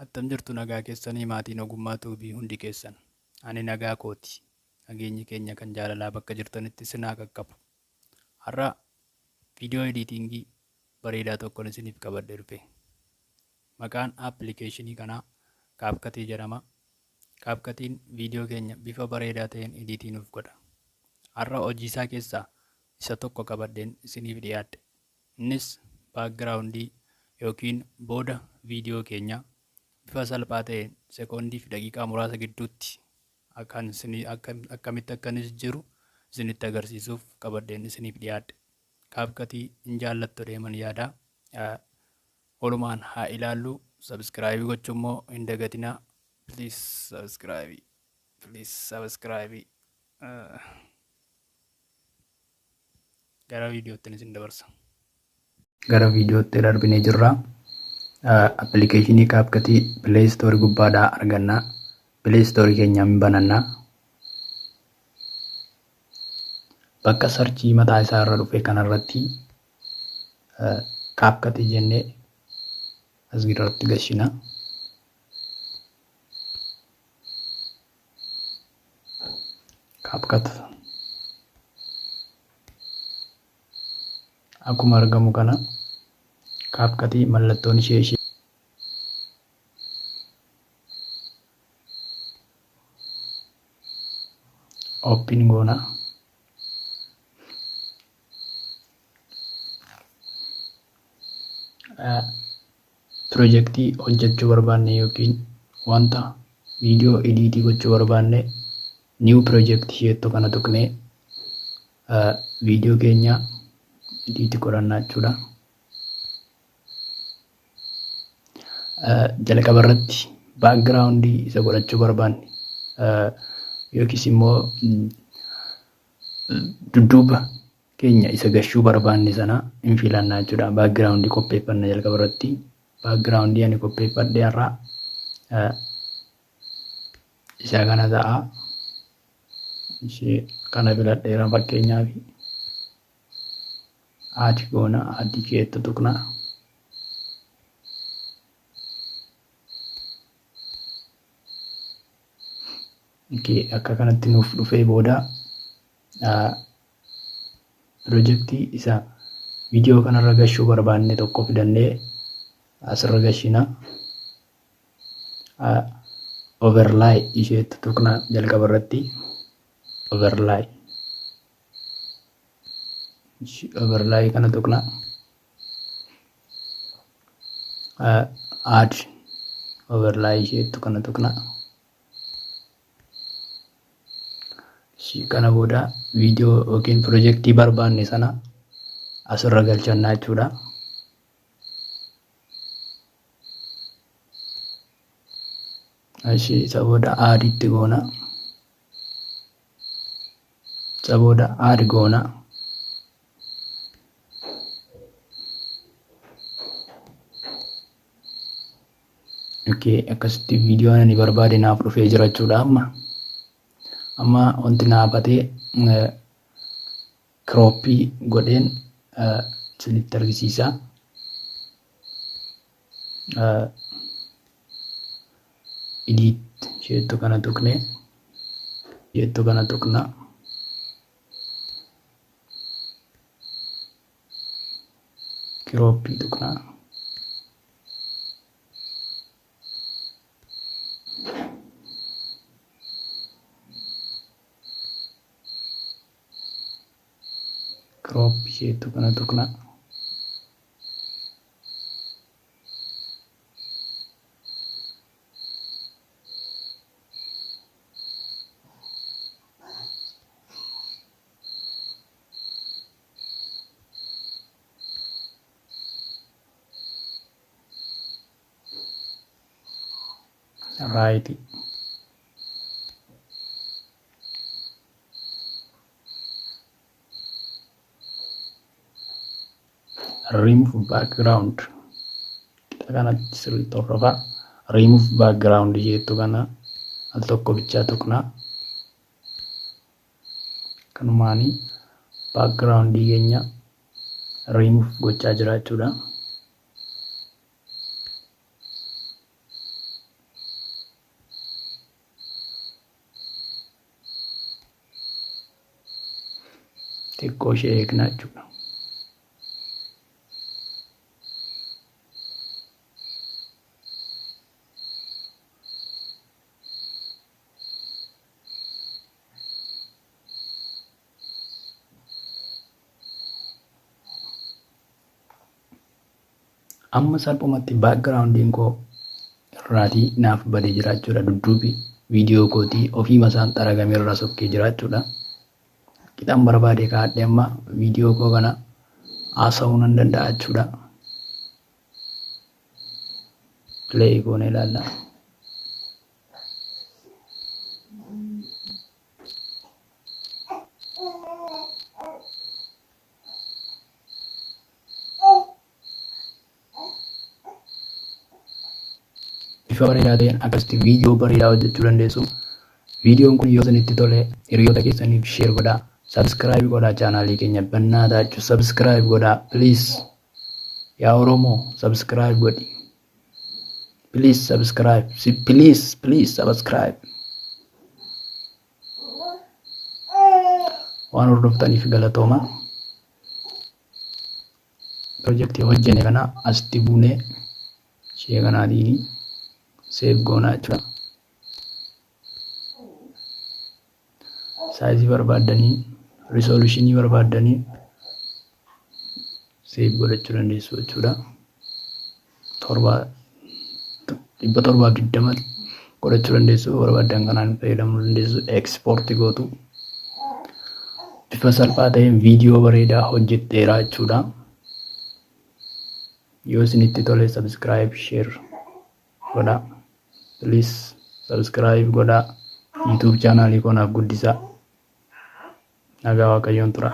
Attam jirtu nagaa keessanii maatiin Ogummaa Tuubii hundi keessan. Ani nagaa kooti. Nageenyi keenya kan jaalalaa bakka jirtanitti isin haa qaqqabu. Har'a viidiyoo editingii bareedaa tokkon isiniif qabadhee dhufe. Maqaan appilikeeshinii kanaa CapCut jedhama. CapCutiin viidiyoo keenya bifa bareedaa ta'een editii nuuf godha. Har'a hojii isaa keessaa isa tokko qabadheen isiniif dhiyaadhe. Innis background yookiin booda viidiyoo keenya bifa salphaa ta'een sekoondii fi daqiiqaa muraasa gidduutti akkamitti akka inni jiru isinitti agarsiisuuf qabadheen isiniif dhiyaadhe. CapCut hin jaallattu deeman yaada. Walumaan haa ilaallu. Subscribe gochuu immoo hin dagatinaa. Please subscribe. Please subscribe. Gara viidiyootti isin dabarsa. Gara viidiyootti darbinee jirra. Appilikeeshinii CapCut Play Store gubbaadhaa arganna. Play Store keenyaan hin bananna. Bakka sarchii mataa isaa irra dhufe kanarratti CapCut jennee as irratti gashina. CapCut akkuma argamu kana CapCut mallattoon ishee ishee open goona. Pirojektii hojjechuu barbaanne yookiin wanta viidiyoo ediitii gochuu barbaanne new project isheettu kana tuqnee viidiyoo keenya ediitii godhannaa jechuudha. Jalqaba irratti background isa godhachuu barbaanne yookiis immoo dudduuba keenya isa gashuu barbaanne sana hin filannaa jechuudha. Background qopheeffanna jalqaba irratti. Background ani qopheeffadhe har'a isa kana ta'a. Ishee kana filadheera fakkeenyaaf. Add goona, add isheetti tuqna. Okay, akka kanatti nuuf dhufee booda pirojektii isa viidiyoo kanarra gashuu barbaanne tokko fidannee asirra gashina. Overlay isheetti tuqna jalqaba irratti. Overlay. Overlay kana tuqna. Add overlay isheettu kana tuqna. Kana booda viidiyoo yookiin pirojektii barbaanne sana asirra galchannaa jechuudha. Isa booda add itti goona. Isa booda add goona. Okay, akkasitti viidiyoon ani barbaade naaf dhufee jira jechuudha amma. Amma wanti naaf hatee kirooppii godheen isinitti argisiisa. Edit isheettu kana tuqne isheettu kana tuqna. Kirooppii tuqna. Crop isheettu kana tuqna. Right. Remove background. Qixa kanatti sirriitti hordofaa. Remove background jettu kana al tokko bichaa tuqna. Kanumaanii background keenya remove gochaa jira jechuudha. Xiqqoo ishee eegna jechuudha. Amma salphumatti backgroundiin koo irraatii naaf badee jira jechuudha. Dudduubi viidiyoo kootii ofiima isaan xaragamee irraa sokkee jira jechuudha. Qixan barbaade kaa'adhe amma viidiyoo koo kana haasa'uu nan danda'a jechuudha. Play goone ilaalla. Bifa bareedaa ta'een akkasitti viidiyoo bareedaa hojjechuu dandeessu. Viidiyoon kun yoo isinitti tole hiriyoota keessaniif share godhaa. Subscribe godhaa chaanaalii keenya bannaa taachuu subscribe godhaa please. Yaa Oromoo, subscribe godhi. Please subscribe. Please, please subscribe. Waan hordoftaniif galatooma. Pirojektii hojjenne kana asitti buunee ishee kanaatiin save goonaa jechuudha. Saayizii barbaaddanii, resolutionii barbaaddanii save godhachuu dandeessu jechuudha. 720 godhachuu dandeessu, barbaaddan kanaan fayyadamuu dandeessu, export gootu. Bifa salphaa ta'een viidiyoo bareedaa hojjedheera jechuudha. Yoo isinitti tole subscribe, share godhaa. Please subscribe godhaa. YouTube chaanaalii koo naaf guddisaa. Nagaa Waaqayyoon tura.